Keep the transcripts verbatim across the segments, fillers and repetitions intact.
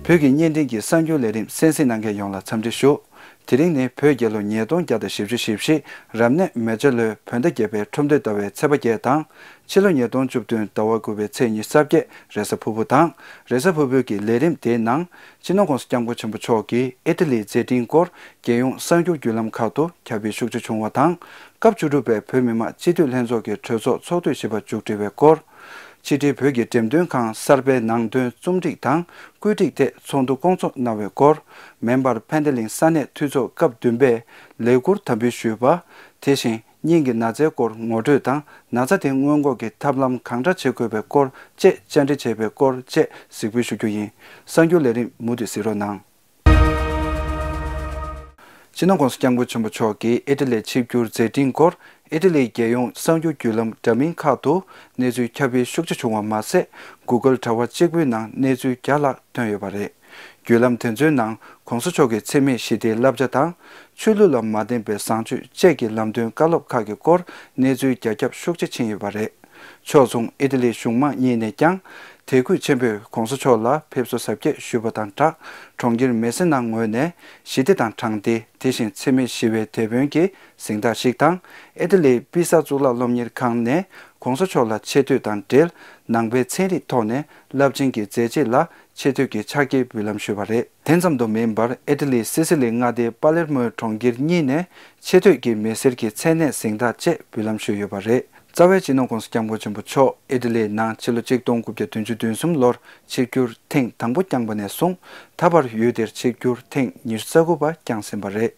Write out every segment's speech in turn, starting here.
བོད་ཀྱི་བརྙན་འཕྲིན་གྱི་གསར་འགྱུར་ལས་རིམ་གསན་གཟིགས་གནང་མཁན་ཡོངས་ལ་འཚམས་འདྲི་ཞུ། དེ་རིང་ནི་བོད་རྒྱལ་ལོ་ཉིས་སྟོང་བརྒྱ་དང་བཞི་བཅུ་ཞེ་བཞི། རབ་གནས་མེ་བྱ་ལོའི་བོད་ཟླ་བརྒྱད་པའི་ཁྲོམ་སྡེ་ཟླ་བའི་ཚེས་པ་བརྒྱད་དང་། ཕྱི་ལོ་ཉིས་སྟོང་བཅུ་བདུན་ཟླ་བ་དགུ་པའི་ཚེས་ཉི་ཤུ་རྩ་བརྒྱད་རེས་གཟའ་ཕུར་བུ་དང་། རེས་གཟའ་ཕུར་བུའི་གི་ལས་རིམ་དེའི་ནང་། སྤྱི་ནོར་༸གོང་ས་༸སྐྱབས་མགོན་ཆེན་པོ་མཆོག་གིས་ཨི་ཊ་ལིའི་མཛད་འཕྲིན་སྐོར་རྒྱལ་ཡོངས་གསར་འགྱུར་བརྒྱུད་ལམ་ཁག་ཏུ་ཁྱབ་སྤེལ་ཤུགས་ཆེ་བྱུང་བ་དང་། སྐབས་བཅུ་དྲུག་པའི་བོད་མི་མང་སྤྱི་འཐུས་ལྷན་ཚོགས་ཀྱི་གྲོས་ཚོགས་ཚོགས་དུས་བཞི་པ་མཇུག་སྒྲིལ་བའི་སྐོར། ཕྱི་དྲིལ་བོད་ཀྱི་འགྲེམས་སྟོན་ཁང་གསར་པའི་ནང་དོན་རྩོམ་སྒྲིག་དང་བཀོད་སྒྲིག་ཐད་ཚོགས་འདུ་བསྐོང་ཚོགས་གནང་བའི་སྐོར། མེ་འབར་ཕན་བདེ་གླིང་ས་གནས་འཐུས་ཚོགས་སྐབས་བདུན་པས་ལས་ཁུར་དམ་འབུལ་ཞུས་པ། དེ་བཞིན་སྙིང་གི་ན་ཚའི་སྐོར་ངོ་སྤྲོད་དང་ན་ཚ་དེ་སྔོན་འགོག་གི་ཐབས་ལམ་གང་འདྲ་བྱེད་དགོས་པའི་སྐོར་བཅས་བཅར་འདྲི་བྱས་པའི་སྐོར་བཅས་གཟིགས་འབུལ་ཞུ་རྒྱུ་ཡིན། གསར་འགྱུར་ལས་རིམ་མུ་མཐུད་གཟིགས་རོགས་གནང་། སྤྱི་ནོར་༸གོང་ས་༸སྐྱབས་མགོན་ཆེན་པོ་མཆོག་གིས་ཨི་ཊ་ལིའི་ཆིབས་བསྒྱུར་མཛད་འཕྲིན་སྐོར་ཨི་ཊ་ལིའི་རྒྱལ་ཡོངས་གསར་འགྱུར་བརྒྱུད་ལམ་འདྲ་མིན་ཁག་ཏུ་གནས་ཚུལ་ཁྱབ་སྤེལ་ཤུགས་ཆེ་བྱུང་བ་མ་ཟད། Google་དྲ་བ་གཅིག་པུའི་ནང་གནས་ཚུལ་བརྒྱ་ལྷག་བཏོན་ཡོད་པ་རེད། བརྒྱུད་ལམ་དེ་ཚོའི་ནང་༸གོང་ས་མཆོག་གི་འཚེ་མེད་ཞི་བདེའི་བསླབ་བྱ་དང་། ཆོས་ལུགས་ལ་མ་བརྟེན་པའི་བཟང་སྤྱོད་བཅས་ཀྱི་ལམ་སྟོན་བཀའ་སློབ་ཁག་གི་སྐོར་གནས་ཚུལ་རྒྱ་ཁྱབ་ཤུགས་ཆེ་ཕྱིན་ཡོད་པ་རེད། ཕྱོགས་མཚུངས་ཨི་ཊ་ལིའི་གཞུང་མང་གཉིས་ནས་ཀྱང་དད་གུས་ཆེན་པོས་༸གོང་ས་མཆོག་ལ་ཕེབས་བསུ་གཟབ་རྒྱས་ཞུས་པ་དང་སྦྲགས། གྲོང་ཁྱེར་མེ་སི་ནང་ངོས་ནས་ཞི་བདེ་དང་དྲང་བདེན། དེ་བཞིན་འཚེ་མེད་ཞི་བའི་དེད་དཔོན་གྱི་གཟེངས་རྟགས་ཤིག་དང་། ཨི་ཊ་ལིའི་པི་ས་གཙུག་ལག་སློབ་གཉེར་ཁང་ནས་༸གོང་ས་མཆོག་ལ་ཆེ་བསྟོད་དང་འབྲེལ་ནང་པའི་ཚན་རིག་ཐོག་ནས་རླབས་ཆེན་གྱི་མཛད་རྗེས་ལ་ཆེ་བསྟོད་ཀྱི་ཕྱག་འཁྱེར་འབུལ་ལམ་ཞུས་པ་རེད། དེ་ཙམ་དུ་མིན་པར་ཨི་ཊ་ལིའི་སི་སི་ལི་མངའ་སྡེའི་པ་ལེར་མོའི་གྲོང་ཁྱེར་གཉིས་ནས་ཆེ་བསྟོད་ཀྱི་མི་སེར་གྱི་མཚན་གནས་གཟེངས་རྟགས་བཅས་འབུལ་ལམ་ཞུས་ཡོད་པ་རེད། རྩ་བའི་སྤྱི་ནོར་༸གོང་ས་༸སྐྱབས་མགོན་ཆེན་པོ་མཆོག་ཨི་ཊ་ལིའི་ནང་ཕྱི་ལོ་ཆིག་སྟོང་དགུ་བརྒྱ་བདུན་ཅུ་དོན་གསུམ་ལོར་ཆིབས་བསྒྱུར་ཐེངས་དང་པོ་བསྐྱངས་པ་ནས་བཟུང་ད་བར་ཡུལ་དེར་ཆིབས་བསྒྱུར་ཐེངས་ཉི་ཤུ་རྩ་དགུ་པ་བསྐྱངས་ཟིན་པ་རེད།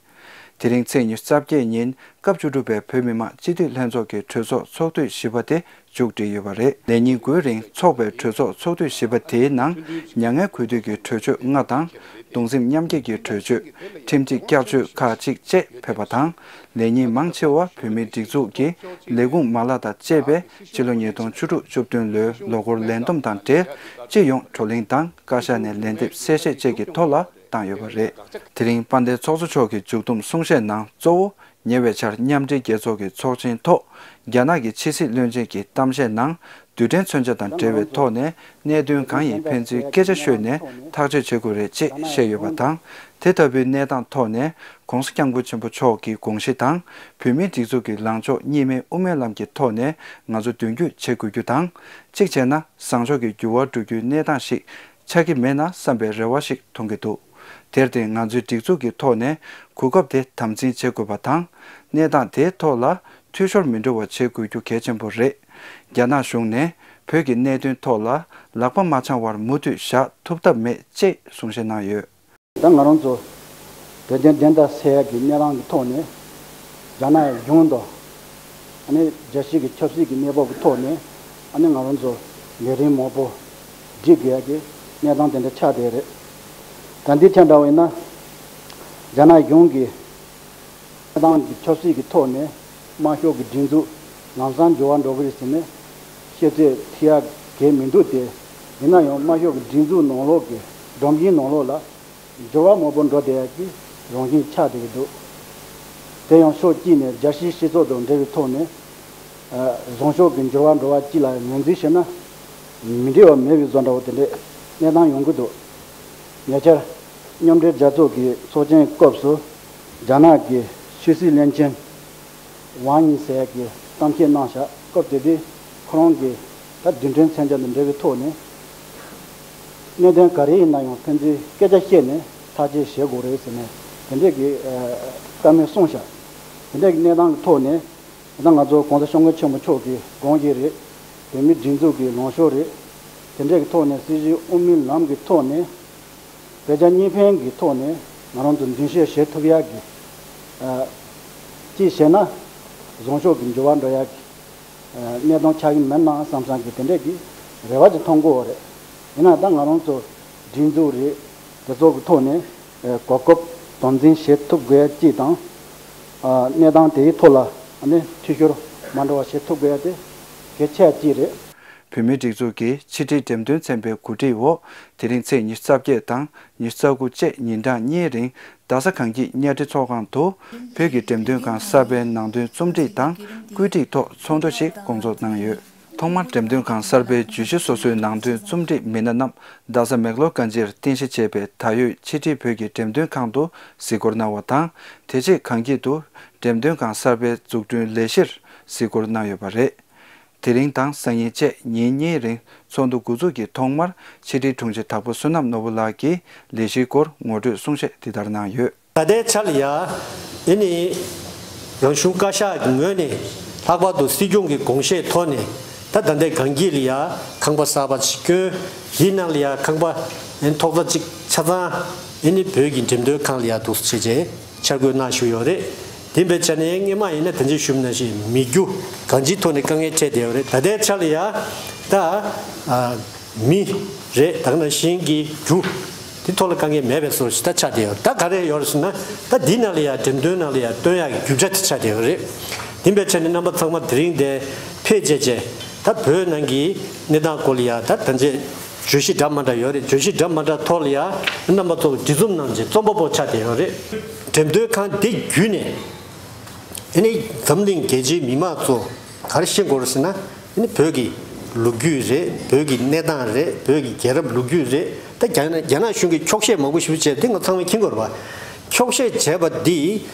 དེ་རིང་ཚེས་ཉི་ཤུ་རྩ་བརྒྱད་ཉིན་སྐབས་བཅུ་དྲུག་པའི་བོད་མི་མང་སྤྱི་འཐུས་ལྷན་ཚོགས་ཀྱི་གྲོས་ཚོགས་ཚོགས་དུས་བཞི་པ་དེ་མཇུག་སྒྲིལ་ཡོད་པ་རེད། ལས་ཉིན་དགུའི་རིང་འཚོགས་པའི་གྲོས་ཚོགས་ཚོགས་དུས་བཞི་པ་དེའི་ནང་མྱ་ངན་གུས་འདུད་ཀྱི་གྲོས་ཆོད་ལྔ་དང་། གདུང་སེམས་མཉམ་སྐྱེད་ཀྱི་གྲོས་ཆོད། ཁྲིམས་གཅེས་བསྐྱར་བཅོས་ཁག་ཅིག་བཅས་ཕེབས་པ་དང་། ལས་ཉིན་མང་ཆེ་བ་བོད་མིའི་སྒྲིག་འཛུགས་ཀྱི་ལས་ཁུངས་མ་ལག་དང་བཅས་པས་ཕྱི་ལོ་ཉིས་སྟོང་བཅུ་དྲུག་བཅུ་བདུན་ལོའི་ལོ་འཁོར་ལས་བསྡོམས་དང་འབྲེལ་སྤྱི་ཡོངས་བགྲོ་གླེང་དང་བཀའ་ཤག་ནས་ལན་འདེབས་གསལ་བཤད་བཅས་ཀྱི་ཐོག་ལ་བཏང་ཡོད་པ་རེད། དེ་རིང་དཔལ་ལྡན་ཚོགས་གཙོ་མཆོག་གི་མཇུག་བསྡོམས་གསུང་བཤད་ནང་གཙོ་བོ་ཉེ་བའི་ཆར་མཉམ་འབྲེལ་རྒྱལ་ཚོགས་ཀྱི་ཚོགས་ཆེན་ཐོག་རྒྱ་ནག་གི་ཕྱི་སྲིད་བློན་ཆེན་གྱི་གཏམ་བཤད་ནང་། རྡུལ་ཕྲན་མཚོན་ཆ་དང་འབྲེལ་བའི་ཐོག་ནས་གནད་དོན་གང་ཡིན་ཕན་ཚུན་སྐད་ཆ་ཤོད་ནས་ཐག་གཅོད་བྱེད་དགོས་རེད་ཅེས་བཤད་ཡོད་པ་དང་། དེ་ལྟ་བུའི་གནས་སྟངས་ཐོག་ནས་༸གོང་ས་༸སྐྱབས་མགོན་ཆེན་པོ་མཆོག་གི་དགོངས་གཞི་དང་། བོད་མིའི་སྒྲིག་འཛུགས་ཀྱི་ལངས་ཕྱོགས་གཉིས་སྨན་དབུ་མའི་ལམ་གྱི་ཐོག་ནས་ང་ཚོ་མདུན་སྐྱོད་བྱེད་དགོས་རྒྱུ་དང་། གཅིག་བྱས་ན་བཟང་ཕྱོགས་ཀྱི་འགྱུར་བ་འགྲོ་རྒྱུའི་གནས་སྟངས་ཤིག་ཆགས་ཀྱི་མེད་ན་བསམ་པའི་རེ་བ་ཞིག་མཐོང་གི་འདུག་དེར་བརྟེན་ང་ཚོའི་སྒྲིག་འཛུགས་ཀྱི་ཐོག་ནས་གོ་སྐབས་དེ་དམ་འཛིན་བྱེད་དགོས་པ་དང་། གནས་སྟངས་དེའི་ཐོག་ལ་འཐུས་ཤོར་མི་འགྲོ་བ་བྱེད་དགོས་རྒྱུ་གལ་ཆེན་པོ་རེད། རྒྱ་ནག་གཞུང་ནས་བོད་ཀྱི་གནད་དོན་ཐོག་ལ་ལག་པ་མ་འཆང་བར་མུ་མཐུད་བཞག་ཐུབ་ཐབས་མེད་ཅེས་གསུང་བཤད་གནང་ཡོད། ད་ང་རང་ཚོ་བོད་དོན་བདེན་མཐའ་གསལ་ཡག་གི་གནས་སྟངས་ཀྱི་ཐོག་ནས་རྒྱ་ནག་གཞུང་དང་ཨ་ནི་རྒྱལ་སྤྱི་གི་ཆབ་སྲིད་ཀྱི་གནས་བབ་ཀྱི་ཐོག་ནས་ཨ་ནི་ང་རང་ཚོ་ལས་རིམ་མང་པོ་སྒྲིག་དགོས་ཡག་གི་གནས་སྟངས་དེ་འདྲ་ཆགས་བསྡད་རེད། ད་འདི་ཆ་འདྲ་བ་ཡིན་ན་རྒྱ་ནག་གཞུང་གིས་གནས་སྟངས་ཀྱི་ཆབ་སྲིད་ཀྱི་ཐོག་ནས་དམར་ཤོག་གི་སྒྲིག་འཛུགས་ལམ་སང་འགྱུར་བ་འགྲོ་གི་རེད་ཟེར་ནས་བཤད་ཚོད་ཐིག་ཡག་གལ་མི་འདུག་སྟེ། ཡིན་ན་ཡང་དམར་ཤོག་གི་སྒྲིག་འཛུགས་ནང་ལོགས་ཀྱི་སྒྲོམ་གཞི་ནང་ལོགས་ལ་འགྱུར་བ་མང་པོ་འགྲོ་བསྡད་ཡག་གི་རང་བཞིན་ཆགས་བསྡད་ཀྱི་འདུག་དེ་ཡང་ཕྱོགས་གཅིག་ནས་རྒྱལ་སྤྱིའི་སྤྱི་ཚོགས་དང་འབྲེལ་བའི་ཐོག་ནས་བཟང་ཕྱོགས་ཀྱི་འགྱུར་བ་འགྲོ་བ་གཅིག་ལ་ངོས་འཛིན་བྱས་ན་མི་འགྲིག་པ་མེད་པའི་བཟོ་འདྲ་བོ་དེ་འདྲས་གནས་སྟངས་ཡོང་གི་འདུག་ཉེ་ཆར་མཉམ་འབྲེལ་རྒྱལ་ཚོགས་ཀྱི་ཚོགས་ཆེན་སྐབས་སུ་རྒྱ་ནག་གི་ཕྱི་སྲིད་བློན་ཆེན་ཝང་ཡི་ཟེར་ཡག་གིས་གཏམ་བཤད་གནང་བཞག་སྐབས་དེ་དུས་ཁོ་རང་གིས་ད་རྡུལ་ཕྲན་མཚོན་ཆ་དང་འབྲེལ་བའི་ཐོག་ནས་གནད་དོན་ག་རེ་ཡིན་ན་ཡང་ཕན་ཚུན་སྐད་ཆ་བཤད་ནས་ཐག་གཅོད་བྱེད་དགོས་རེད་ཟེར་ནས་དེ་འདྲས་ཀྱི་བཀའ་མོལ་གསུངས་བཞག་དེ་འདྲས་ཀྱི་གནས་སྟངས་ཀྱི་ཐོག་ནས་ད་ང་ཚོ་༸གོང་ས་༸སྐྱབས་མགོན་ཆེན་པོ་མཆོག་གི་དགོངས་གཞི་རེད། བོད་མིའི་སྒྲིག་འཛུགས་ཀྱི་ལངས་ཕྱོགས་རེད། དེ་འདྲས་ཀྱི་ཐོག་ནས་སྲིད་བྱུས་དབུ་མའི་ལམ་གྱི་ཐོག་ནས། བོད་རྒྱ་གཉིས་ཕན་གྱི་ཐོག་ནས་ང་རང་ཚོ་མདུན་སྐྱོད་བྱེད་ཐུབ་ཡག་གི་ཨ་ཅིག་བྱས་ན་བཟང་ཕྱོགས་ཀྱི་འགྱུར་བ་འགྲོ་ཡག་གི་ཨ་གནས་སྟངས་ཆགས་ཀྱི་མེད་ན་བསམ་བསམ་གྱི་དེ་འདྲས་ཀྱི་རེ་བ་ཅིག་མཐོང་གི་ཡོད་རེད། ཡིན་ན་ད་ང་རང་ཚོ་སྒྲིག་འཛུགས་རེད་དེ་ཚོ་གི་ཐོག་ནས་ཨ་གོ་སྐབས་དམ་འཛིན་བྱེད་ཐུབ་དགོས་ཡག་ཅིག་དང་ཨ་གནས་སྟངས་དེའི་ཐོག་ལ་ཨ་ནི་འཐུས་ཤོར་མ་འགྲོ་བ་བྱེད་ཐུབ་དགོས་ཡག་དེ་གལ་ཆེ་ཡག་ཅིག་རེད། བོད་མིའི་སྒྲིག་འཛུགས་ཀྱི་ཕྱི་དྲིལ་འགྲེམས་སྟོན་ཚན་པའི་གོ་སྒྲིག་འོག་དེ་རིང་ཚེས་ཉི་ཤུ་རྩ་བརྒྱད་དང་ཉི་ཤུ་རྩ་དགུ་བཅས་ཉིན་གྲངས་གཉིས་རིང་རྡ་ས་གངས་སྐྱིད་གཉའ་ཁྲི་ཚོགས་ཁང་དུ་བོད་ཀྱི་འགྲེམས་སྟོན་ཁང་གསར་པའི་ནང་དོན་རྩོམ་སྒྲིག་དང་བཀོད་སྒྲིག་ཐོག་ཚོགས་འདུ་ཞིག་བསྐོང་ཚོགས་གནང་ཡོད། ཐོག་མར་འགྲེམས་སྟོན་ཁང་གསར་པའི་བརྗོད་གཞི་སོ་སོའི་ནང་དོན་རྩོམ་སྒྲིག་མི་སྣ་རྣམས་རྡ་ས་མེག་ལོར་དཀར་མཇིར་རྟེན་གཞི་བྱས་པའི་ད་ཡོད་ཕྱི་དྲིལ་བོད་ཀྱི་འགྲེམས་སྟོན་ཁང་དུ་གཟིགས་སྐོར་གནང་བ་དང་། དེ་རྗེས་གངས་སྐྱིད་དུ་འགྲེམས་སྟོན་ཁང་གསར་པའི་འཛུགས་སྐྲུན་ལས་གཞིར་གཟིགས་སྐོར་གནང་ཡོད་པ་རེད། དེ་རིང་དང་སང་ཉིན་བཅས་ཉིན་གཉིས་རིང་ཚོགས་འདུ་འགོ་འཛུགས་ཀྱིས་ཐོག་མར་ཕྱི་དྲིལ་དྲུང་ཆེ་དྭགས་པོ་བསོད་ནམས་ནོར་བུ་ལགས་ཀྱིས་ལས་གཞིའི་སྐོར་ངོ་སྤྲོད་གསུང་བཤད་འདི་ལྟར་གནང་ཡོད། ད་ལྟའི་ཆར་ལ་ཡ། ཨེ་ནི། རང་གཞུང་བཀའ་ཤག་གི་ངོས་ནས་ལྷག་པར་དུ་སྲིད་སྐྱོང་གི་དགོངས་བཞེས་ཐོག་ནས་ད་ད་ལྟའི་གངས་སྐྱིད་ལ་ཡ་ཁང་པ་གསར་པ་ཞིག་བསྐྱོན། དེའི་ནང་ལ་ཡ་ཁང་པ་ཨེ་ཐོག་རྩེག་ཅིག་ཆ་ཚང་ཨེ་ནི་བོད་ཀྱི་འགྲེམས་སྟོན་ཁང་ལ་ཡ་འདུག་སེ་བྱས་རྗེས་འཆར་འགོད་གནང་བཞུགས་ཡོད་རེད། དེ་འབད་བྱས་ནས་སྔོན་མ་ཡིན་ན་ད་ཅི་ཞུས་ནང་བཞིན་མི་རྒྱུ་གང་ཅིའི་ཐོག་ནས་དཀའ་ངལ་འཕྲད་བསྡད་ཡོད་རེད། ད་ལྟའི་ཆར་ལ་ཡ་ད་ཨ། མི་རེད། ད་ག་ནང་བཞིན་གྱི་རྒྱུ་དེ་ཐོག་ལ་དཀའ་ངལ་མེད་པའི་བཟོ་ཞིག་ད་ཆགས་བསྡད་ཡོད། ད་ག་རེ་ཡོད་རེད་ཟེར་ན་ད་འདི་ནང་ལ་ཡང་འགྲེམས་སྟོན་ནང་ལ་ཡང་སྟོན་ཡག་གི་རྒྱུ་ཆ་དེ་ཆགས་བསྡད་ཡོད་རེད། དེ་འབད་བྱས་ནས་རྣམ་པ་ཚང་མ་དེ་རིང་འདིར་ཕེབས་བྱས་བྱས་ད་བོད་ནང་གི་གནས་སྟངས་སྐོར་ལ་ཡང་ད་ད་ཆ་བརྗོད་གཞི་འདྲ་མ་འདྲ་ཡོད་རེད། བརྗོད་གཞི་འདྲ་མ་འདྲ་ཐོག་ལ་ཡང་རྣམ་པ་ཚོ་འབྲི་རྩོམ་གནང་བྱས་རྩོམ་པ་པོ་ཆགས་བསྡད་ཡོད་རེད། འགྲེམས་སྟོན་ཁང་འདི་བརྒྱུད་ནས། ཨ་ནི་འཛམ་གླིང་རྒྱལ་སྤྱིའི་མི་མང་ཚོ་ག་རེ་ཤེས་དགོས་རེད་ཟེར་ན། ཨ་ནི་བོད་ཀྱི་ལོ་རྒྱུས་རེད། བོད་ཀྱི་གནས་སྟངས་རེད། བོད་ཀྱི་རྒྱལ་རབས་ལོ་རྒྱུས་རེད། ད་རྒྱ་ནག་རྒྱ་ནག་གཞུང་གིས་འཁྱོག་བཤད་མང་པོ་ཞིག་བྱས་ཏེ་ང་ཚང་མས་མཁྱེན་དགོས་རེད་པ། འཁྱོག་བཤད་བྱས་པ་འདི་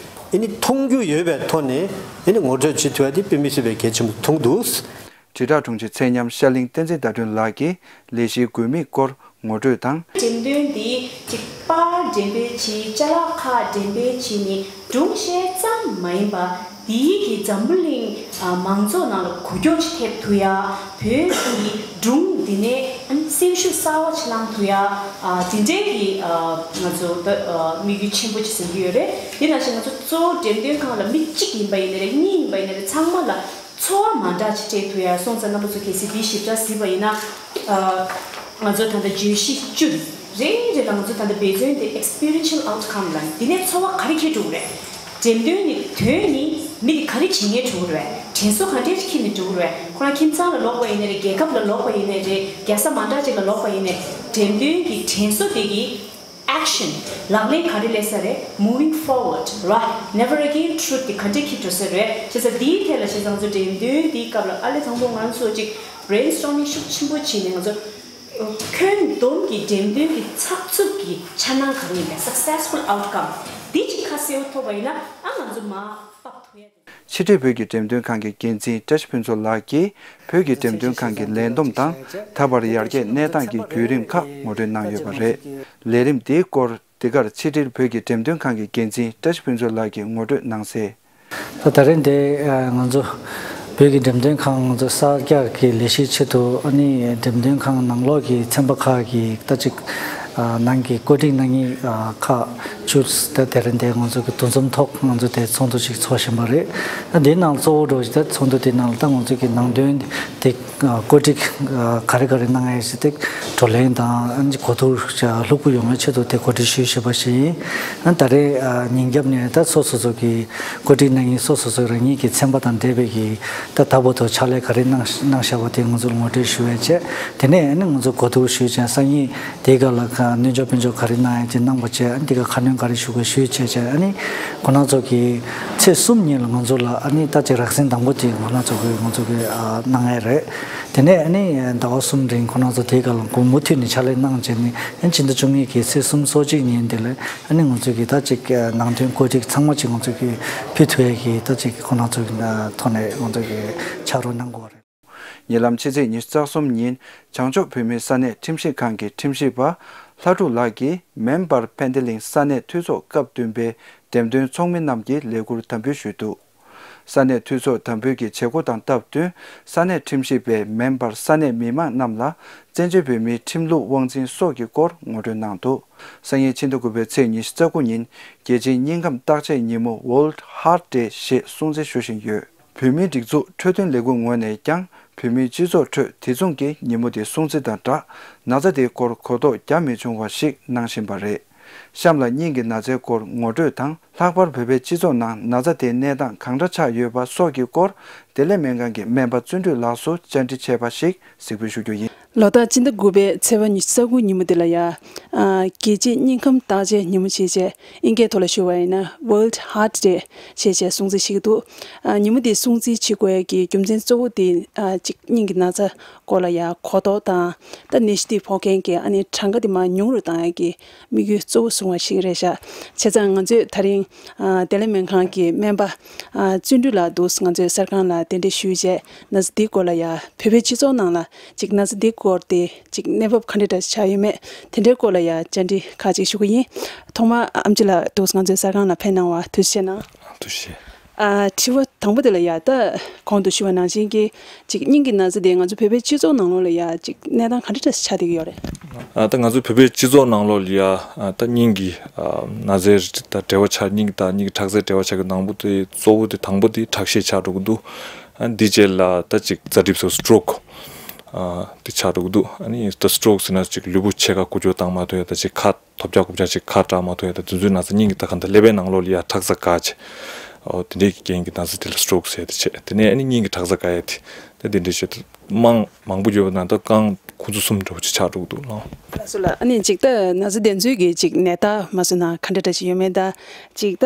ཨ་ནི་མཐོང་རྒྱུ་ཡོད་པའི་ཐོག་ནས་ཨ་ནི་ངོ་སྤྲོད་བྱེད་ཐུབ་ཡ་དེ་དཔེ་མི་སྲིད་པའི་གལ་ཆེན་པོ་མཐོང་འདུག། དྲིལ་བསྒྲགས་དྲུང་ཆེ་ཚེ་ཉམས་ཤར་གླིང་བསྟན་འཛིན་ཟླ་སྒྲོན་ལགས་ཀྱིས་ལས་གཞིའི་དགོས་དམིགས་སྐོར་ངོ་སྤྲོད་དང་། འགྲེམས་སྟོན་འདི་གཅིག་པར་འགྲེམས་སྤེལ་བྱས། ཅ་ལག་ཁག་འགྲེམས་སྤེལ་བྱས་ནས་སྒྲུང་བཤད་ཙམ་མ་ཡིན་པ། འདིའི་གི་འཛམ་བུ་གླིང་ཨ་མང་ཚོགས་ནང་ལ་གོ་རྒྱུ་ཅིག་ཐེབས་ཐུབ་ཡ། བོད་ཀྱི་སྒྲུང་འདི་ནས་ཨ་ནི་སེམས་ཤུགས་གསར་བ་ཅིག་བསླང་ཐུབ་ཡ། ཨ་དེ་འདྲའི་གི་ཨ་ང་ཚོ་ད་ཨ་དམིགས་ཡུལ་ཆེན་པོ་ཅིག་འཛིན་གྱི་ཡོད་རེད། དེ་ནང་བཞིན་ང་ཚོ་གཙོ་བོ་འགྲེམས་སྟོན་ཁང་ལ་མི་གཅིག་ཡིན་པ་ཡིན་ནའི་རེད། གཉིས་ཡིན་པ་ཡིན་ནའི་རེད། ཚང་མ་ལ་ཚོར་བ་མ་འདྲ་ཅིག་སྤྲད་ཐུབ་ཡ་སོང་ཙང་། རྣམ་པ་ཚོ་གལ་སྲིད་འདི་ཞིབ་ཕྲ་གཟིགས་པ་ཡིན་ན། ཨ་ང་ཚོ་ད་ལྟ་བརྗོད་གཞི་བཅུ་རེ་རེ་ལ་ང་ཚོ་ད་ལྟ་འབད་བརྩོན་དེ་experiential outcome ལ་འདི་ནས་ཚོར་བ་ག་རེ་འཁྱེར་འགྲོ་གི་རེད། འགྲེམས་སྟོན་ནི་དོན་ནི་མི་དེ་ག་རེ་བྱེད་མཁན་འགྲོ་གི་རེད། དྲན་གསོ་ག་འདྲས་ཤིག་འཁྱེར་ནས་འགྲོ་གི་རེད། ཁོ་རང་ཁྱིམ་ཚང་ལ་ལོག་པ་ཡིན་ནའི་རེད། རྒྱལ་ཁབ་ལ་ལོག་པ་ཡིན་ནའི་རེད། རྒྱལ་ས་མ་འདྲ་ཅིག་ལ་ལོག་པ་ཡིན་ནའི་འགྲེམས་སྟོན་གྱི་དྲན་གསོ་དེ་གི་action ལག་ལེན་ག་རེ་ལས་ས་རེད། moving forward ར། never again truth དེ་ག་འདྲས་འཁྱེར་འགྲོ་ས་རེད། བྱས་ཙང་འདིའི་ཐད་ལ་བྱས་ཙང་ང་ཚོ་འགྲེམས་སྟོན་འདིའི་སྐབས་ལ་ཨ་ལས་དང་པོ་ང་ཚོ་ཅིག་brainstorming ཤུགས་ཆེན་པོ་བྱས་ནས་ང་ཚོ་ཁྱོན་བསྡོམས་ཀྱི་འགྲེམས་སྟོན་གྱི་ཚགས་ཚུད་ཀྱི་འཆར་སྣང་ག་རེ་ཡིན་པའི་successful outcome འདི་ཅིག་ཁ་གསལ་པོ་ཐོབ་པ་ཡིན་ན་ཨ་ང་ཚོ་མར་ཕབ་ཐུབ་ཡ་རེད། ཕྱི་དྲིལ་བོད་ཀྱི་འགྲེམས་སྟོན་ཁང་གི་འགན་འཛིན་བཀྲ་ཤིས་ཕུན་ཚོགས་ལགས་ཀྱིས་བོད་ཀྱི་འགྲེམས་སྟོན་ཁང་གི་ལས་བསྡོམས་དང་ད་བར་ཡར་རྒྱས་གནས་སྟངས་ཀྱི་བརྒྱུད་རིམ་ཁག་ངོ་སྤྲོད་གནང་ཡོད་པ་རེད། ལས་རིམ་དེའི་སྐོར་འདི་གར་ཕྱི་དྲིལ་བོད་ཀྱི་འགྲེམས་སྟོན་ཁང་གི་འགན་འཛིན་བཀྲ་ཤིས་ཕུན་ཚོགས་ལགས་ཀྱིས་ངོ་སྤྲོད་གནང་གསལ། ད་ད་རེས་འདི་ང་ཚོ་བོད་ཀྱི་འགྲེམས་སྟོན་ཁང་ང་ཚོ་གསར་རྒྱག་གི་ལས་གཞིའི་ཆེད་དུ་ཨ་ནི་འགྲེམས་སྟོན་ཁང་ནང་ལོགས་ཀྱི་ཚན་པ་ཁག་གི་ད་ཅིག་ནང་གི་བཀོད་སྒྲིག་གནང་མཁན་ཁག་བཅུ་ད་དེ་རིང་འདི་ང་ཚོ་གི་འདུ་འཛོམས་ཐོག་ང་ཚོ་དེ་ཚོགས་འདུ་ཅིག་ཚོགས་བཞིན་པ་རེད། ད་འདིའི་ནང་གཙོ་བོ་འགྲོ་ཞིག་ད་ཚོགས་འདུ་དེའི་ནང་ལ་ད་ང་ཚོ་གི་ནང་དོན་དེ་བཀོད་སྒྲིག་ག་རེ་ག་རེ་གནང་ཡས་ཞིག་དེ་བགྲོ་གླེང་དང་གོ་བསྡུར་ལྷུག་པོ་ཡོང་བའི་ཆེད་དུ་དེ་གོ་སྒྲིག་ཞུས་བཞིན་པ་ཞིག་ཡིན། ད་རེས་ཉིན་རྒྱབ་ནས་ད་སོ་སོ་སོ་གི་བཀོད་སྒྲིག་གནང་མཁན་སོ་སོ་སོ་རང་ཉིད་ཀྱི་ཚན་པ་དང་འབྲེལ་བའི་གི་ད་ད་བར་དུ་ཕྱག་ལས་ག་རེ་གནང་གནང་བཞག་པ་དེ་ང་ཚོར་ངོ་སྤྲོད་ཞུ་བའི་ཆེད། དེ་ནས་ཨ་ནི་ང་ཚོ་གོ་བསྡུར་ཞུས་བྱས་སང་ཉིན་དེའི་སྐབས་ལ་ཁ་སྣོན་འཇོག་དཔལ་འབྱོར་ག་རེ་གནང་ཡ་ཅིག་གནང་པ་བྱས། ཨ་ནི་དེ་ག་ཁ་སྣོན་ག་རེ་ཞུ་དགོས་ཞུས་བྱས་བྱས། ཨ་ནི་ཁོ་རང་ཚོ་གི་ཚེས་གསུམ་ཉིན་ལ་ང་ཚོ་ལ་ཨ་ནི་ད་ཅིག་རགས་ཟིན་དང་པོ་དེ་ཁོ་རང་ཚོ་གི་ང་ཚོ་གི་གནང་ཡ་རེད། དེ་ནས་ཨ་ནི་ཟླ་བ་གསུམ་རིང་ཁོ་རང་ཚོ་དེའི་སྐབས་ལ་མུ་མཐུད་ནས་ཕྱག་ལས་གནང་བྱས་ནས་ཨ་ནི་ཕྱི་ཟླ་བཅུ་གཉིས་ཀྱི་ཚེས་གསུམ་སོ་གཅིག་ཉིན་དེ་ལ་ཨ་ནི་ང་ཚོ་གི་ད་ཅིག་ནང་དོན་བཀོད་སྒྲིག་ཚང་མ་ཅིག་ང་ཚོ་གི་ཕུལ་ཐུབ་ཡ་གི་ད་ཅིག་ཁོ་རང་ཚོ་གི་ཐོག་ནས་ང་ཚོ་གི་ཕྱག་རོགས་གནང་དགོས་རེད། ཉེ་ལམ་ཕྱི་ཚེས་ཉི་ཤུ་རྩ་གསུམ་ཉིན་བྱང་ཕྱོགས་བོད་མིའི་ས་གནས་ཁྲིམས་ཞིབ་ཁང་གི་ཁྲིམས་ཞིབ་པ་ལྷ་ཕྲུག་ལགས་ཀྱིས་མེམ་བར་ཕན་བདེ་གླིང་ས་གནས་འཐུས་ཚོགས་སྐབས་བདུན་པའི་འགྲེམས་སྟོན་ཚོགས་མི་རྣམས་ཀྱི་ལས་ཁུར་དམ་འབུལ་ཞུས་འདུག། ས་གནས་འཐུས་ཚོགས་དམ་འབུལ་གྱི་བྱེད་སྒོ་དང་སྟབས་བསྟུན་ས་གནས་ཁྲིམས་ཞིབ་པས་མེམ་བར་ས་གནས་མི་མང་རྣམས་ལ་བཙན་བྱོལ་བོད་མིའི་ཁྲིམས་ལུགས་དབང་འཛིན་སོགས་ཀྱི་སྐོར་ངོ་སྤྲོད་གནང་འདུག། སང་ཉིན་ཕྱི་ཟླ་དགུ་པའི་ཚེས་ཉི་ཤུ་རྩ་དགུ་ཉིན་རྒྱལ་སྤྱིའི་སྙིང་ཁམས་བརྟག་དཔྱད་ཉིན་མོ་World Heart Day ཞེས་སྲུང་བརྩི་ཞུ་བཞིན་ཡོད། བོད་མིའི་སྒྲིག་འཛུགས་འཕྲོད་བསྟེན་ལས་ཁུངས་ངོས་ནས་ཀྱང་བོད་མིའི་སྤྱི་ཚོགས་ཁྲོད་དེ་མཚུངས་ཀྱི་ཉིན་མོ་དེ་སྲུང་བརྩི་དང་སྦྲགས་ན་ཚ་དེའི་སྐོར་གོ་རྟོགས་རྒྱ་མི་ཆུང་བ་ཞིག་གནང་བཞིན་པ་རེད། གཤམ་ལ་སྙིང་གི་ན་ཚའི་སྐོར་ངོ་སྤྲོད་དང་། ལྷག་པར་བོད་པའི་སྤྱི་ཚོགས་ནང་ན་ཚ་དེའི་གནས་སྟངས་གང་འདྲ་ཆགས་ཡོད་པ་སོགས་ཀྱི་སྐོར་བདེ་ལེགས་སྨན་ཁང་གི་སྨན་པ་བརྩོན་འགྲུས་ལགས་སུ་བཅར་འདྲི་བྱས་པ་ཞིག་གཟིགས་འབུལ་ཞུ་རྒྱུ་ཡིན། ལོ་ལྟར་སྤྱི་ཟླ་དགུ་པའི་ཚེས་པ་ཉི་ཤུ་རྩ་དགུ་ཉིན་མོ་དེ་ལ་ཡ། ཨ། རྒྱལ་སྤྱིའི་སྙིང་ཁམས་བརྟག་དཔྱད་ཉིན་མོ་བྱས་རྗེས་དབྱིན་སྐད་ཐོག་ལ་ཞུ་བ་ཡིན་ན་World Heart Day བྱས་རྗེས་སྲུང་བརྩི་བྱེད་ཀྱི་འདུག་ཨ། ཉིན་མོ་འདི་སྲུང་བརྩི་བྱེད་དགོས་ཡ་གི་རྒྱུ་མཚན་གཙོ་བོ་དེ། ཨ། གཅིག་སྙིང་གི་ན་ཚ་སྐོར་ལ་ཡ་གོ་རྟོགས་དང་། ད་ནད་གཞི་དེ་ཕོག་མཁན་གྱི་ཨ་ནི་གྲངས་ཀ་དེ་མར་ཉུང་རུ་བཏང་ཡ་གི་དམིགས་ཡུལ་གཙོ་བོ་བཟུང་བ་ཞིག་རེད་ཤག་བྱས་ཙང་ང་ཚོས་ད་རིང་ཨ། བདེ་ལེགས་སྨན་ཁང་གི་སྨན་པ་ཨ། བརྩོན་འགྲུས་ལགས་འདུག་ང་ཚོའི་གསར་ཁང་ལ་གདན་འདྲེན་ཞུས་རྗེས་ན་ཚ་འདིའི་སྐོར་ལ་ཡ་བོད་པའི་སྤྱི་ཚོགས་ནང་ལ་གཅིག་ན་ཚ་འདིའི་སྐོར་དེ་གཅིག་གནས་བབ་ག་འདྲ་འདྲ་ཆགས་ཡོད་མེད་དེ་འདྲའི་སྐོར་ལ་ཡ་བཅར་འདྲི་ཁག་ཅིག་ཞུ་གི་ཡིན། ཐོག་མར་ཨེམ་ཆི་ལགས་འདུག་ང་ཚོའི་གསར་ཁང་ལ་ཕེབས་གནང་བ་ཐུགས་རྗེ་ཆེ་གནང་། ཐུགས་རྗེ་ཆེ། ཨ། དྲི་བ་དང་པོ་དེ་ལ་ཡ། ད་གོང་དུ་ཞུས་པ་ནང་བཞིན་གྱི་གཅིག་སྙིང་གི་ན་ཚ་དེ་ང་ཚོ་བོད་པའི་སྤྱི་ཚོགས་ནང་ལོགས་ལ་ཡ་གཅིག་གནས་སྟངས་ག་འདྲ་འདྲ་ཆགས་བསྡད་ཀྱི་ཡོད་རེད། ཨ། ད་ང་ཚོ་བོད་པའི་སྤྱི་ཚོགས་ནང་ལོགས་ལ་ཡ། ཨ། ད་སྙིང་གི་ཨ། ན་ཚའི་ད་འབྲེལ་བ་ཆགས། སྙིང་དང་སྙིང་གི་ཁྲག་རྩའི་འབྲེལ་བ་ཆགས་ཀྱི་དང་པོ་དེ་གཙོ་བོ་དེ་དང་པོ་དེ་ཁྲག་ཤེད་ཆགས་འགྲོ་གི་འདུག་ཨ། འདི་རྗེས་ལ་ད་ཅིག་རྩ་གྲིབ་སོགས་stroke ཨ། དེ་ཆགས་འགྲོ་གི་འདུག་ཨ་ནི་ད་stroke ཟེར་ན་ཅིག་ལུས་པོ་ཕྱེད་ཀ་འགུལ་སྐྱོད་བཏང་མ་ཐུབ་ཡ། ད་ཅིག་ཁ་ཐོབ་རྒྱག་རྐུབ་རྒྱག་ཅིག་ཁ་གྲག་མ་ཐུབ་ཡ། ད་དེ་ཚོའི་ན་ཚ། སྙིང་གི་ད་ག་འདྲ་ཀླད་པའི་ནང་ལོགས་ལ་ཡ་ཁྲག་རྩ་འགག་བྱས། ཨོ། དེ་འདྲའི་རྐྱེན་གྱིས་ན་ཚ་དེ་ལ་stroke ཟེར་དེ་བྱས། དེ་ནས་ཨ་ནི་སྙིང་གི་ཁྲག་རྩ་འགག་ཡ་དེ། ད་དེ་འདྲའི་བྱས་ཏེ་མང་མང་པོ་ཡོད་པ་ན་ད་རྐང་ཁུ་ཚུར་གསུམ་འདྲ་བོ་ཅིག་ཆགས་འགྲོ་གི་འདུག་ལགས། ལགས་སོ་ལགས། ཨ་ནི་ཅིག་ད་ན་ཚ་དེ་ཚོའི་གི་ཅིག་ནད་རྟགས་མ་སོང་ན་ག་འདྲ་འདྲ་ཞིག་ཡོད་མེད། ད་ཅིག་ད་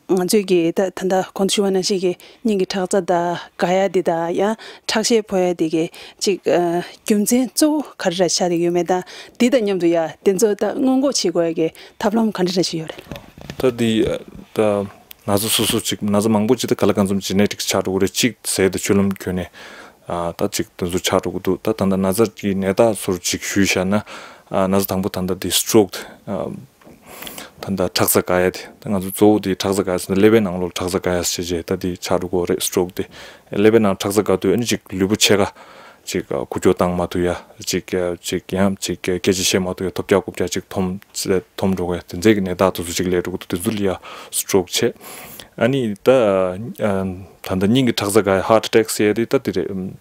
ང་ཚོས་གི་ད་ད་ལྟ་གོང་དུ་ཞུ་བ་ནང་བཞིན་གི་སྙིང་གི་ཁྲག་རྩ་ད་འགག་ཡ་དེ་དང་ཡང་ཁྲག་ཤེད་ཕོག་ཡ་དེ་གི་ཅིག་ཨ། རྒྱུ་མཚན་གཙོ་བོ་ག་རེ་ར་ཆགས་བསྡད་ཡོད་མེད། ད་དེ་དང་མཉམ་དུ་ཡ་དེ་ཚོ་ད་སྔོན་འགོག་བྱེད་དགོས་ཡ་གི་ཐབས་ལམ་ག་འདྲ་འདྲ་ཞིག་ཡོད་རེད། ད་དེ་ད་ན་ཚ་སོ་སོ་ཅིག་ན་ཚ་མང་པོ་ཅིག་ད་ག་ལ་གང་འཚམ་genetic ཆགས་འགྲོ་གི་རེད། གཅིག་ཟས་དང་སྤྱོད་ལམ་ཁྱོན་ནས་ཨ། ད་ཅིག་དེ་ཚོ་ཆགས་འགྲོ་གི་འདུག་ད་ད་ལྟ་ན་ཚ་གི་ནད་རྟགས་ཚོར་ཅིག་ཞུས་བཞག་ན། ཨ། ན་ཚ་དང་པོ་ད་ལྟ་དེ་stroke ཨ། ད་ལྟ་ཁྲག་རྩ་འགག་ཡ་དེ། ད་ང་ཚོ་གཙོ་བོ་དེ་ཁྲག་རྩ་འགག་ཡ་ཟེར་ན་ཀླད་པའི་ནང་ལོགས་ཁྲག་རྩ་འགག་ཡ་ཟེར་བྱས་ད་དེ་ཆགས་འགྲོ་གི་རེད། stroke དེ་ཀླད་པའི་ནང་ཁྲག་རྩ་འགག་དུས་ཨ་ནི་ཅིག་ལུས་པོ་ཕྱེད་ཀ་ཅིག་འགུལ་སྐྱོད་བཏང་མ་ཐུབ་ཡ། ཅིག་ཅིག་ཡང་ཅིག་སྐད་ཆ་བཤད་མ་ཐུབ་ཡ། ཐོབ་རྒྱག་རྐུབ་རྒྱག་ཅིག་འཐོམ་འཐོམ་འགྲོ་གི། དེ་འདྲའི་གི་ནད་རྟགས་དེ་ཚོ་ཅིག་སླེབས་འགྲོ་གི་འདུག་དེ་ཚོ་ལ་ཡ་stroke བྱས། ཨ་ནི་ད་ད་ལྟ་སྙིང་གི་ཁྲག་རྩ་འགག་ཡ་heart attack ཟེར་ཡ་དེ་ད་དེ་རེད།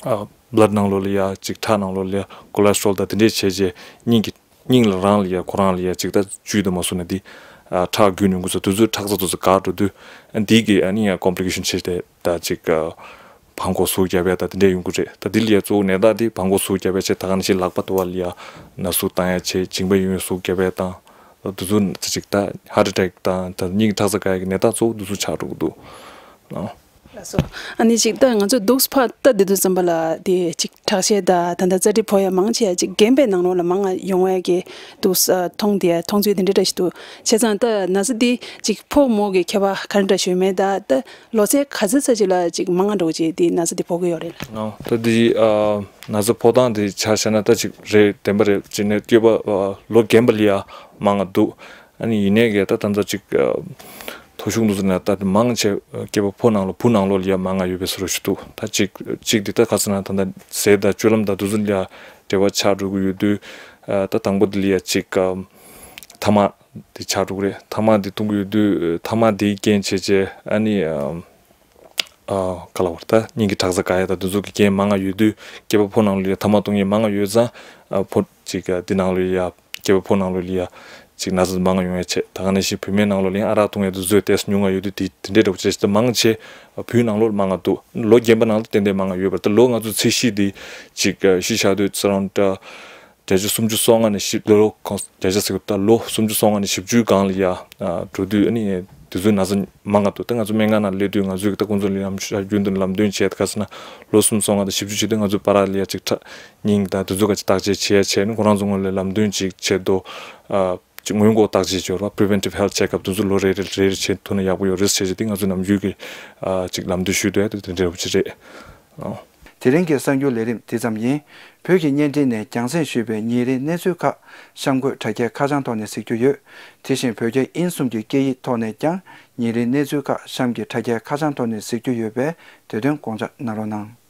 ཨ། blood ནང་ལོགས་ལ་ཡ་ཅིག་ཁྲག་ནང་ལོགས་ལ་ཡ་cholesterol དང་དེ་འདྲས་བྱས་རྗེས་སྙིང་གི་སྙིང་ལ་རང་ལ་ཡ་ཁོ་རང་ལ་ཡ་ཅིག་ད་བཅུད་དུ་མ་སོང་ན་དེ་ཨ། ཁྲག་རྒྱུན་ཡོང་གི་སོ། དེ་ཚོའི་ཁྲག་རྩ་དེ་ཚོ་འགག་འགྲོ་དུས་འདི་གི་ཨ་ནི་ཡ་complication བྱས་ཏེ་ད་ཅིག་ཨ། བྲང་ཁོག་ཟུག་རྒྱབ་ཡ་ད་དེ་འདྲས་ཡོང་གི་རེད། ད་དེ་ལ་ཡ་གཙོ་བོ་ནད་རྟགས་དེ་བྲང་ཁོག་ཟུག་རྒྱབ་ཡ་བྱས། ད་ག་ནང་བཞིན་ལག་པ་དེ་བ་ལ་ཡ་ན་ཟུག་བཏང་ཡ་བྱས། མཇིང་པ་ཡོད་ཡོད་ཟུག་རྒྱབ་ཡ་དང་། ད་དེ་ཚོ་ཅིག་ད་heart attack དང་ད་སྙིང་གི་ཁྲག་རྩ་འགག་ཡ་གི་ནད་རྟགས་གཙོ་བོ་དེ་ཚོ་ཆགས་འགྲོ་གི་འདུག་ཨ། ལགས་སོ། ཨ་ནི་ཅིག་ད་ང་ཚོ་འདུག་སེ་ཕར་ལྟ་བསྡད་དུས་ཙམ་པ་ལ་དེ་ཅིག་ཁྲག་ཤེད་དང་ད་ལྟ་རྩ་གྲིབ་ཕོག་ཡ་མང་ཆེ་ཅིག་རྒན་པའི་ནང་ལོགས་ལ་མང་ང་ཡོང་བའི་གི་འདུག་ས་མཐོང་དེ་མཐོང་ཚུལ་དེ་འདྲ་འདྲ་ཞིག་འདུག་བྱས་ཙང་ད་ན་ཚ་འདི་ཅིག་ཕོ་མོ་གི་ཁྱད་པར་ག་འདྲ་འདྲ་ཞིག་ཡོད་མེད། ད་ད་ལོ་ཚད་ག་ཚོད་ཙམ་ཅིག་ལ་ཅིག་མང་ང་འགྲོ་ཅིག་དེ་ན་ཚ་འདི་ཕོག་གི་ཡོད་རེད་ལགས། ཨ། ད་འདི་ཨ། ན་ཚ་ཕོག་སྟངས་དེ་ཆ་བཞག་ན་ད་ཅིག་རེད། བདེན་པ་རེད། ཅིག་ནས་སྐྱེས་པ་ཨ། ལོ་རྒན་པ་ལ་ཡ་མང་ང་འདུག་ཨ་ནི་ཡིན་ནའི་གི་ད་ད་ལྟ་ཅིག་ཨ། མཐོ་གཞུང་དུ་ཟེར་ན་ད་དེ་མང་ཆེ་སྐྱེས་པ་ཕོ་ནང་ལོགས་བུ་ནང་ལོགས་ལ་ཡ་མང་ང་ཡོད་པའི་བཟོ་འདྲ་ཞིག་འདུག་ད་ཅིག་ཅིག་འདི་ད་ག་ཟེར་ན་ད་ལྟ་ཟས་དང་སྤྱོད་ལམ་དང་དེ་ཚོ་ལ་ཡ་འབྲེལ་བ་ཆགས་འགྲོ་གི་ཡོད་དུས། ཨ། ད་དང་པོ་དེ་ལ་ཡ་ཅིག་ཨ། ཐ་མག་དེ་ཆགས་འགྲོ་གི་རེད། ཐ་མག་དེ་འཐུང་གི་ཡོད་དུས་ཐ་མག་དེའི་རྐྱེན་བྱས་བྱས་ཨ་ནི་ཨ། ཨ། ག་ལབ་དགོས་རེད། ད་སྙིང་གི་ཁྲག་རྩ་འགག་ཡ་དང་དེ་ཚོ་གི་རྐྱེན་མང་ང་ཡོད་དུས་སྐྱེས་པ་ཕོ་ནང་ལོགས་ལ་ཡ་ཐ་མག་འཐུང་མཁན་མང་ང་ཡོད་ཙང་། ཨ། ཕོ་ཅིག་ཨ། འདི་ནང་ལོགས་ལ་ཡ་སྐྱེས་པ་ཕོ་ནང་ལོགས་ལ་ཡ་ཅིག་ན་ཚ་མང་ང་ཡོང་ཡ་བྱས། ད་ག་ནང་བཞིན་བུད་མེད་ནང་ལོགས་ལ་ཡང་ཨ་རག་འཐུང་ཡ་དེ་ཚོ་ཏོག་ཙམ་ཉུང་ང་ཡོད་དུས་དེ་དེ་འདྲའི་འདྲ་བོ་བྱས་ཙང་མང་ཆེ་བུའི་ནང་ལོགས་ལ་མང་ང་འདུག་ལོ་རྒན་པ་ནང་ལ་ཏན་ཏན་མང་ང་ཡོད་པ་རེད། ད་ལོ་ང་ཚོ་ཚད་གཞི་དེ་ཅིག་ཨ། གཞི་བཞག་དུས་ས་རང་ད། བརྒྱ་ཆ་སུམ་ཅུ་སོ་ལྔ་ནས་བཞི། ལོ་ལོ་གང་བརྒྱ་ཆ་ཟེར་གི་ད་ལོ་སུམ་ཅུ་སོ་ལྔ་ནས་བཞི་བཅུའི་སྒང་ལ་ཡ་ཨ། འགྲོ་དུས་ཨ་ནི་དེ་ཚོའི་ན་ཚ་མང་ང་འདུག་ད་ང་ཚོ་སྨན་ཁང་ནང་སླེབས་དུས་ང་ཚོས་ད་ཁོང་ཚོ་ལ་ཡ་རྒྱུན་དུ་ལམ་སྟོན་བྱས། ད་ག་ཟེར་ན་ལོ་སུམ་ཅུ་སོ་ལྔ་དང་བཞི་བཅུ་བྱེད་དུས་ང་ཚོའི་བར་ལ་ཡ་ཅིག་ཁྲག་སྙིང་དང་དེ་ཚོ་ག་ཅིག་བརྟག་དཔྱད་བྱེད་ཡ་བྱས་ནས་ཁོ་རང་ཚོ་ངོས་ལ་ལམ་སྟོན་ཅིག་བྱེད་དོ། ཨ། ཅིག་སྔོན་འགོག་བརྟག་དཔྱད་བྱེད་པ། preventive health checkup དེ་ཚོ་ལོ་རེ་རེ་རེ་རེ་བྱེད་ཐུབ་ན་ཡག་པོ་ཡོད་རེད་ཟེར་བྱས་དེ་ང་ཚོ་ནམ་རྒྱུན་གྱི་ཨ། ཅིག་ལམ་སྟོན་ཞུས་འདུག་ཡ། དེ་དེ་འདྲ་བོ་ཅིག་རེད། ཨོ། དེ་རིང་གི་གསར་འགྱུར་ལས་རིམ་འདི་ཙམ་ཡིན། བོད་ཀྱི་བརྙན་འཕྲིན་ནས་རྒྱང་སྲིང་ཞུས་པའི་ཉིན་རེའི་གནས་ཚུལ་ཁག་གཤམ་འཁོད་དྲ་རྒྱའི་ཁ་བྱང་ཐོག་ནས་གཟིགས་རྒྱུ་ཡོད། དེ་བཞིན་བོད་རྒྱ་དབྱིན་གསུམ་གྱི་སྐད་ཡིག་ཐོག་ནས་ཀྱང་ཉིན་རེའི་གནས་ཚུལ་ཁག་གཤམ་གྱི་དྲ་རྒྱའི་ཁ་བྱང་ཐོག་ནས་གཟིགས་རྒྱུ་ཡོད་པས་དེ་དོན་དགོངས་འཇགས་གནང་རོགས་གནང་།